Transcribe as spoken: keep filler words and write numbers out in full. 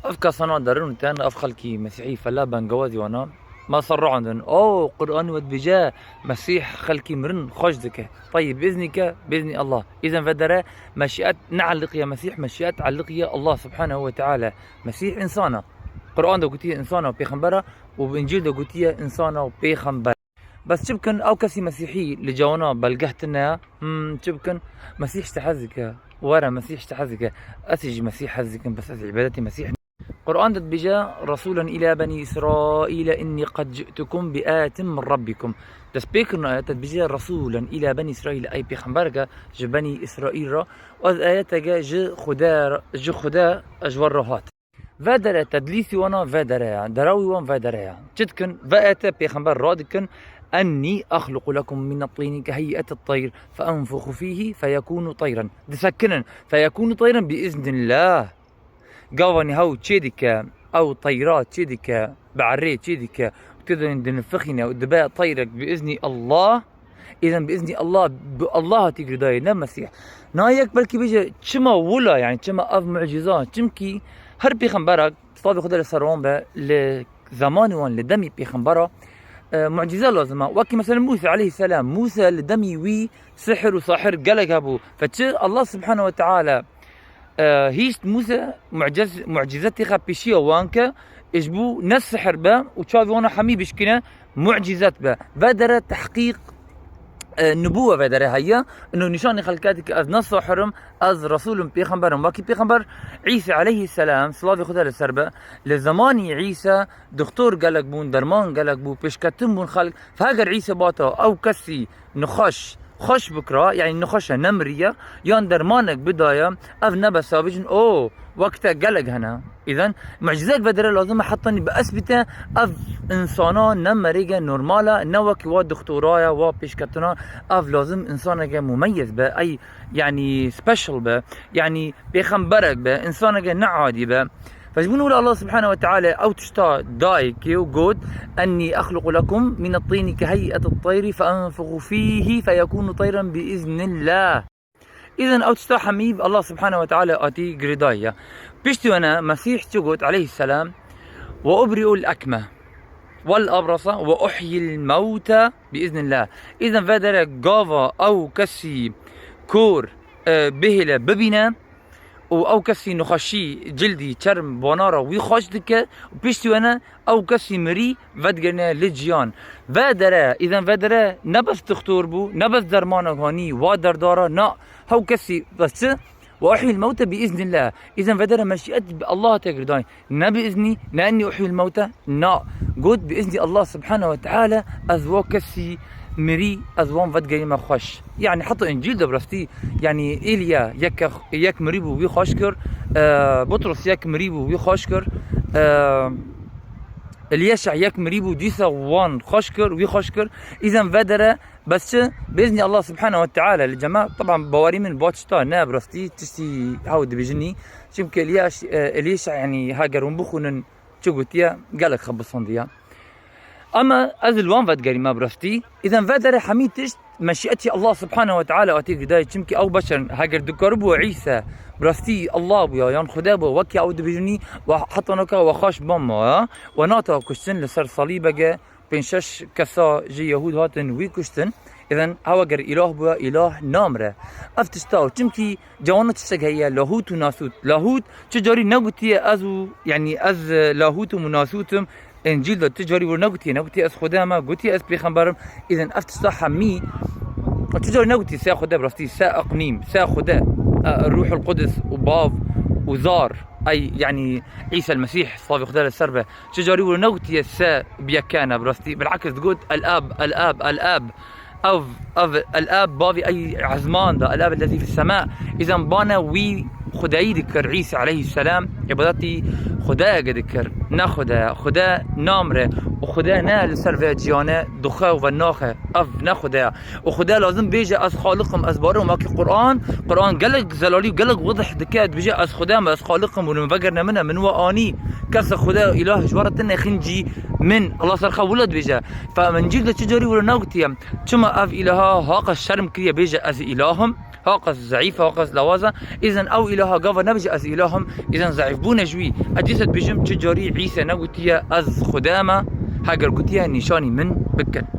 Ev kesana derin û ten, ev xelkî Mesîhî fela bengawazî wana. Ma ser rawandin. O, Qur'an we dibêje, Mesîh xelkî mirin xweş dike. Tayyib, bi iznî ke, bi iznî Allah. Îzen vedere, meşîet ne eliqiye Mesîh, meşîet eliqiye Allah Subhanehu ve Teala. Mesîh insana. Qur'an de gotiye insana û pêxembera û bi Încîl de gotiye insana û pêxember. Bes çi bikin, ew kesî Mesîhî li cawana belgeh tine ya? Hmm, çi bikin? Mesîh ji te hez dike. Were, Mesîh ji te hez dike. Ez ê jî Mesîh hez dikim, bes ez îbadetî Mesîh. Qur'an de dibêje, "Resûlen îlâ benî Îsraîle innî qed ci'tukum bi ayetin min rabbikum." Destpêkirina ayete dibêje, "Resûlen îlâ benî Îsraîle", ey pêxembereke ji benî Îsraîl re, ez ayeteke ji Xude, ji Xude ji we re hat. Vedere tedlîsî wana vedere ya, derawî wan vedere ya. Çi dikin? Ve ete pêxember radikin, "Ennî exluqu lekum min at-tîni ke hey'et at-teyr, fe enfuxu fîhi fe yekûnu teyren." Disekinin, "Fe yekûnu teyren bi iznillah." Gavanî hew çê dike, ew teyra çê dike, berê çê dike, tu dê dinifixîne û dibe teyrek bi iznî Allah. Îzen bi iznî Allah, bi Allah hatî girêdayî, ne Mesîh. Na yek belkî bêje, çima wila, yani çima ev mucîza? Çimkî her pêxemberak, silavê Xwedê li ser wan be, li zemanê wan, li demî pêxembera, e, mucîze lazim e. Wekî mesela Mûse aleyhisselam, Mûse li demî wî sihir û sahir gelek hebû. Fe çi Allah Subhanahu ve Teala e, hîşt Mûse muciz-, mucizetê xwe pêşiya wan ke, ji bo ne sihir be û çavê wan hemî bişkîne, mucizet be. Vedere tehqîq, e, nubûwe vedere heye. Ino nîşanê xelkê dike, ez ne sahir im, ez Resûl im, pêxember im. Wekî pêxember Îsa aleyhisselam, silavê Xwedê li ser be, li zemanî Îsa doktor gelek bûn, derman gelek bû, pêşketin bûn xelk. Fe heger Îsa bata ew kesî nixweş, xweş bikira, yani nixweş e, nemiriye, yan dermanek bidaye, ev ne bes e, bêjin, o, wek te gelek hene. Îzen, mucizek vedere lazim e, hetanî bi esbî te, ev insana ne merêge normal e, ne wekî wa doktoraya, wa pêşketina, ev lazim insaneke mumeyyiz be, ey, yani special be, yani pêxemberek be, insaneke ne adî be. Fe ji bo wilo Allah Subhanahu ve Teala ew tişta dayê kê û got, "Ennî exluqu lekum min at-tîni ke hey'et at-teyri fe enfuxu fîhi fe yekûnu teyren bi iznillah." Îzen ew tişta hemî bi Allah Subhanahu ve Teala hatî girêdayî ye. Piştî wene Mesîh çi got aleyhisselam? "Ve ubri'ul ekme vel abrasa ve uhyil mewte bi iznillah." Îzen vedere gava ew kesî kor, e, bihêle bibîne, û ew kesî nixweşî cildî, çerm, bona re wî xweş dike û piştî wene ew kesî mirî vedigirine li ciyan. Vedere, îzen vedere ne bes dixtor bû, ne bes dermanek hanî wa derdara, na, hew kesî bes çi? "Ve uhyil mewte bi iznillah." Îzen vedere meşîet bi Allah te girdayn. Ne bi iznî, ne ennî uhyil mewte, na. Got, "Bi iznî Allah Subhanahu ve Teala ez wa kesî mirî, ez wan vedigerîme xweş." Yani heta Încîl de bi rastî, yani Êliya yek, yek mirî bû, wî xweş kir. E, Butros yek mirî bû, wî xweş kir. E, Elyeşa yek mirî bû, dîsa wan xweş kir, wî xweş kir. Îzen vedere, bes çi? Bi iznî Allah Subhanahu ve Teala li cema, taban bawerî min ba tişta ne bi rastî, tiştî hew dibêjinî. Çimkî Elyeş-, e, Elyeşa, yani heger hûn bixwînin, çi gotiye, gelek xwe bisandiye. Ama ez li wan vedigerîme bi rastî. Îzen vedere hemî tişt meşîetî Allah Subhanahu ve Teala hatî girêdayî, çimkî ew beşer in, heger dikaribû Îsa bi rastî Allah bûya, yan Xuda bûya, wekî ew dibêjinî, we heta naka we xweş bama ya, we nata kuştin li ser salîbeke, pênc şeş kesa ji Yehûd hatin wî kuştin. Îzen ew eger îlah bûya, îlah namire. Ev tişta û çimkî Cawana tiştek heye, lahût û nasût. Lahût çi carî negotiye ez û, yani ez, e, lahût im û nasût im. Încîl de çi carî wir negotiye, negotiye ez Xwedê me, gotiye ez pêxember im. Îzen ev tişta hemî çi carî negotiye se Xwedê bi rastî, se Eqnîm, se Xwedê, e, Ruhul Qudus û Bav û Zar. Ey, yani Îsa el Mesîh, silavê Xwedê li ser be. Çi carî wir negotiye se bi yekane bi rastî. Bilakis digot el-Ab, el-Ab, el-Ab. Ev, ev el-Ab bavî ey ezman de, el-Ab ellezî fis-sema. Îzen bane wî Xwedayî dikir Îsa aleyhisselam, îbadetî Xwedayeke dikir. Ne Xwedaya, Xweda namre û Xweda ne li ser vê ciyane dixwe û venaxe. Ev ne Xwedaya. Û Xweda lazim bêje, ez Xaliq im, ez Barî im. Wekî Quran, Quran gelek zelalî û gelek widih dike, dibêje, ez Xweda me, ez Xaliq im, hûn min vegerine min e, min we anî. Kese Xweda îlah ji we re tune xincî min. Allah ser xwe wilo dibêje. Fe Încîl de çi carî wilo negotiye. Çima ev îlaha haqe şerm kiriye bêje ez îlah im? Haqas zeîf e, haqas lawaz e. Îzin ew îlaha gava nebêje ez îlah im, îzin zeîfbûn e ji wî. Ez dîsa dibêjim, çi carî Îsa negotiye ez Xuda me, heger gotiye nîşanî min bikin.